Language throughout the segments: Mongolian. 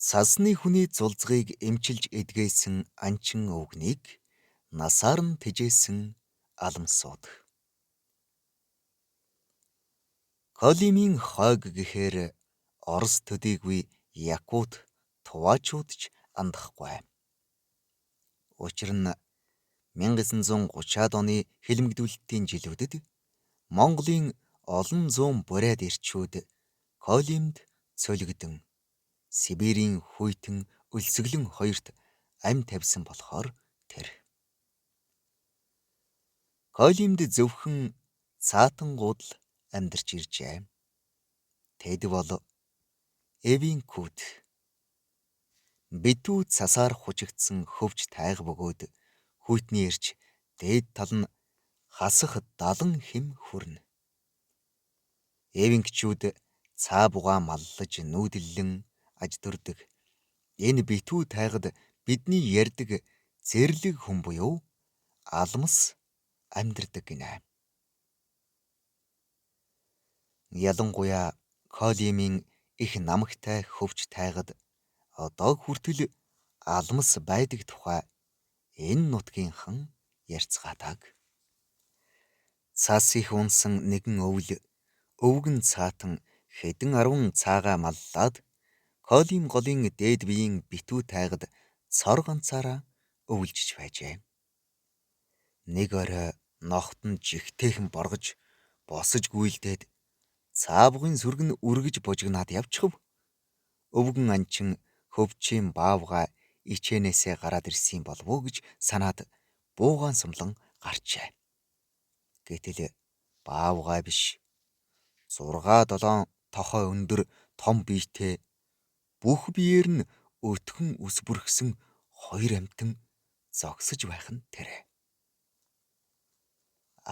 Цасны хүний зулзгыг эмчилж эдгээсэн Анчин өвгөнийг насаар нь тэжээсэн алмасууд. Колимын хойг гэхээр Орос төдийгүй Якут, Туваачууд ч андахгүй. Учир нь 1930-аад оны хилмигдүүлэлтийн жилүүдэд Монголын олон зуун бурайд эрчүүд Колимд цөлгөдөн, Сибирийн хүйтэн өлсгөлөн хоёрт амь тавьсан болохоор тэр. Колимд зөвхөн цаатангууд л амьдарч иржээ. Тэд бол эвенкүүд. Битүү цасаар хучигдсан хөвч тайга бөгөөд хүйтний эрч дээд тал нь хасах 70 хэм хүрнэ. Эвенкчүүд цаа бугаа маллаж нүүдэллэн аж төрдөг. Энэ битүү тайгад бидний ярьдаг зэрлэг хүн буюу алмас амьдардаг гинэ. Ялангуяа Колимын их намагтай хөвч тайгад одоо хүртэл алмас байдаг тухай энэ нутгийнхан ярьцгаадаг. Цас их унсан нэгэн өвөл өвгөн цаатан хэдэн арван цаагаа маллаад Колим голын дээд биеийн битүү тайгад цор ганцаараа өвөлжиж байжээ. Нэг орой нохот нь жигтэйхэн боргож босож гүйлдээд цаавгын сүрэг нь үргэж бужигнаад явчихав. Өвгөн анчин хөвчийн баавгай ичээнээсээ гараад ирсэн болов уу гэж санаад буугаан сумлан гарчээ. Гэтэл баавгай биш. 6 7 тохой өндөр том биетэй бүх биеэр нь өтгөн ус бүрхсэн хоёр амьтан зогсож байх нь тэр.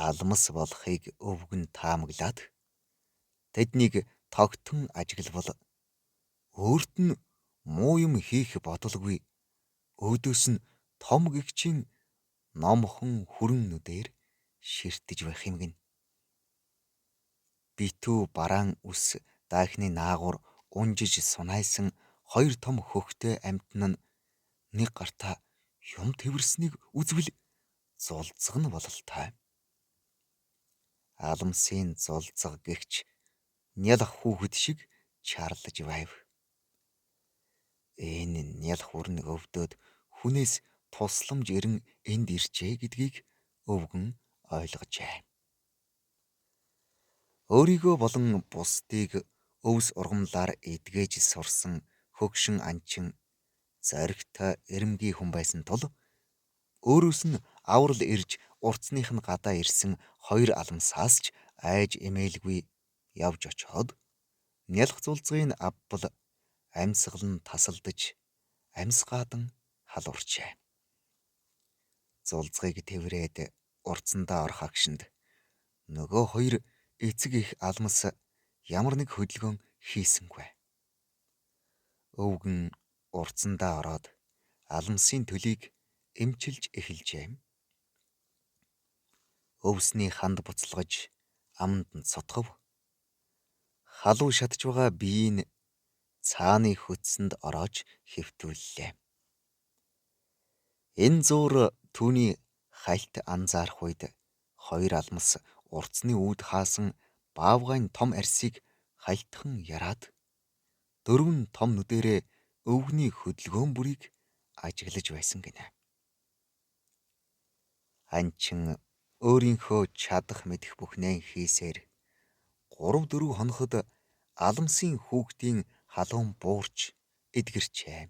Алмас болохыг өвгөн таамаглаад тэднийг тогтон ажиглавал өөрт нь муу юм хийх бодолгүй өөдөөс нь том гэгчийн номхон хүрэн нүдээр ширтэж байх юм гинэ. Битүү бараан үс даахны наагур унжиж сунайсан хоёр том хөхтэй амьтан нь нэг гартаа юм тэвэрснийг үзвэл зулцга нь бололтой. Алмасын зулцга гэгч нялх хүүхэд шиг чарлаж байв. Энэ нялх хүрэн өвдөөд хүнээс тусламж ирэн энд иржээ гэдгийг өвгөн ойлгожээ. Өөрийгөө болон бусдыг өвс ургамлаар эдгэж сурсан хөгшин анчин зоригтой эрэмбий хүн байсан тул өөрөөс нь аврал ирж уртсных нь гадаа ирсэн хоёр алмасаас ч айж эмээлгүй явж очоод нялх зулзгыг авбал амьсгал нь тасалдаж амьсгаадан халуурчээ. Зулзгыг тэврээд уртсандаа орох агшинд нөгөө хоёр эцэг эх алмас ямар нэг хөдөлгөөн хийсэнгүй. Өвгөн уртсандаа ороод алмасын төлийг эмчилж эхэлжээ. Өвсний ханд буцалгаж аманд нь сутгав. Халуу шатж байгаа биеийн цааны хөтсөнд ороож хэвтүүллээ. Энэ зуур түүний хальт анзаарах үед хоёр алмас уртсны үүд хаасан баавгайн том арьсыг хальтхан яраад дөрвөн том нүдэрээ өвгөний хөдөлгөөн бүрийг ажиглаж байсан гинэ. Анчин өөрийнхөө чадах мэдэх бүхнээ хийсээр 3 4 хоноход алмасын хүүхдийн халуун буурч эдгэрчээ.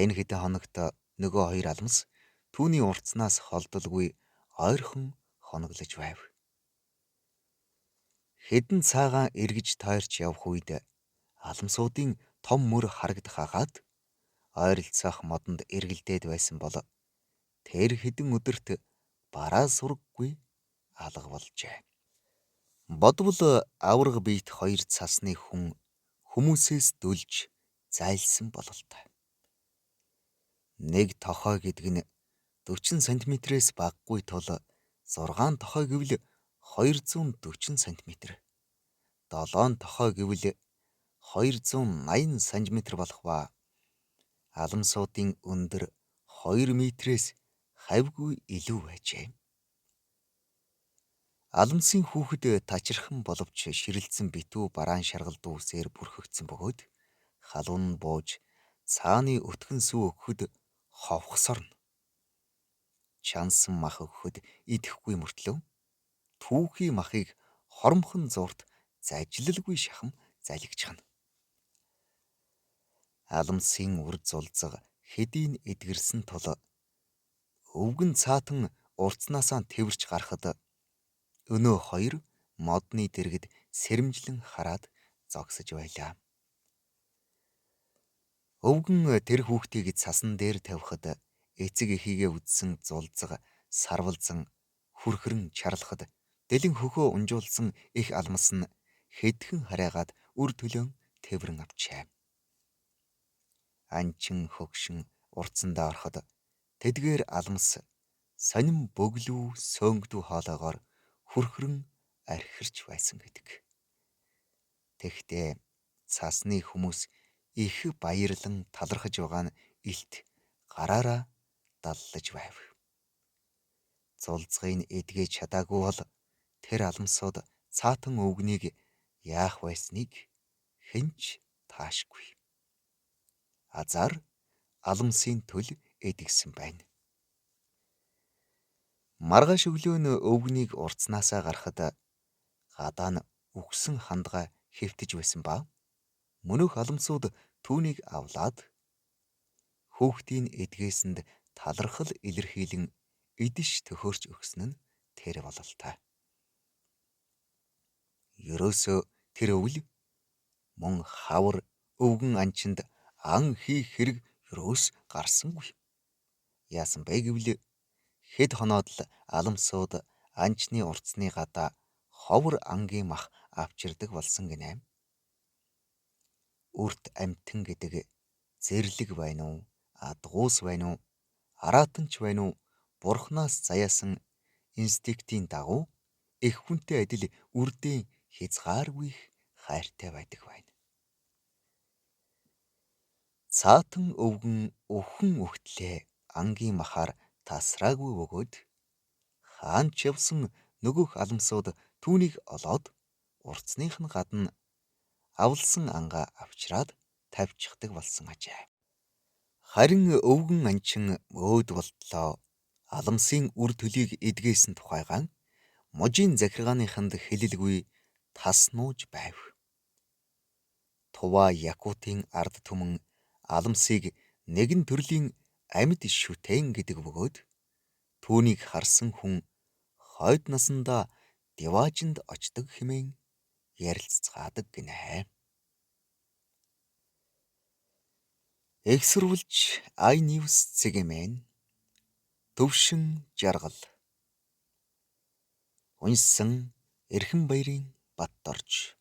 Энэ хэдэн хоногт нөгөө хоёр алмас түүний уртснаас холдолгүй ойрхон хоноглож байв. Хэдэн цагаан эргэж тойрч явах үед алмасуудын том мөр харагдах агаад ойролцоох модонд эргэлдээд байсан бол тэр хэдэн өдөрт бараа сураггүй алга болжээ. Бодвол аварга биет хоёр цасны хүн хүмүүсээс дүлж зайлсан бололтой. Нэг тохой гэдэг нь 40 сантиметрээс багагүй тул 6 тохой гэвэл 240 сантиметр. 7 тохой гэвэл 280 см болох ба аламсуудын өндөр 2 метрээс хавьгүй илүү байжээ. Аламсын хүүхэд тачирхан боловч ширэлцэн битүү бараан шаргал дүүсээр бүрхэгдсэн бөгөөд халуун нь бууж цааны өтгөн сүү өгөхөд ховхсорно. Чансан мах өгөхөд идэхгүй мөртлөө түүхий махыг хормхон зуурт зажлалгүй шахам залгичихна. Аламсын үр зулзга хэдийн эдгэрсэн тул өвгөн цаатан урдснаасаа тэвэрч гарахад өнөө хоёр модны дэргэд сэрэмжлэн хараад зогсож байлаа. Өвгөн тэр хүүхдийг цасан дээр тавихад эцэг эхийгээ үзсэн зулзга сарвалзан хүрхрэн чарлахад дэлэн хөхөө унжуулсан эх алмас нь хэдхэн харайгаад үр төлөөн тэврэн авчээ. Анчин хөгшин урдсандаа ороход тэдгээр алмас сонин бөглүү сөөнгдүү хоолоогоор хүрхрэн архирч байсан гэдэг. Тэгэхдээ цасны хүмүүс их баярлан талархаж байгаа нь илт гараараа даллаж байв. Зулзгыг эдгэж чадаагүй бол тэр алмасууд цаатан өвгнийг яах байсныг хэн ч таашгүй. Азар аламсын төл эдгсэн байна. Маргааш өглөө нь өвгнийг урдснаасаа гарахад гадаа нь үхсэн хандгай хэвтэж байсан ба мөнөөх аламсууд түүнийг авлаад хүүхдийн эдгээсэнд талархал илэрхийлэн идэж төхөөрч өгсөн нь тэр бололтой. Ерөөсөө тэр өвөл мөн хавар өвгөн анчинд ан хийх хэрэг ерөөс гарсангүй. Яасан бэ гэвэл хэд хоноод л аламсууд анчны урдсны гадаа ховор ангийн мах авчирдаг болсон гинэ. Үрт амьтан гэдэг зэрлэг байна уу, адгуус байна уу, араатанч байна уу, бурхнаас заяасан инстинктийн дагуу эх хүнтэй адил үрдийн хязгааргүй их хайртай байдаг байна. Цаатан өвгөн өвхөн өгтлээ ангийн махаар тасраагүй бөгөөд хаан ч явсан нөгөөх аламсууд түүнийг олоод урдсных нь гадна авласан ангаа авчраад тавьчихдаг болсон ажээ. Харин өвгөн анчин өөд болтлоо аламсын үр төлийг эдгээсэн тухайгаан мужийн захиргааныханд хэлэлгүй тас нууж байв. Туваа Якутын ард түмэн аламсыг нэгэн төрлийн амьд шүтэн гэдэг бөгөөд түүнийг харсан хүн хойд насандаа диваажинд очдог хэмээн ярилццгаадаг гинэ. Их сурвалж iNews цэгмэн Төвшин жаргал. Уншсан Эрхэн баярын Батдорж.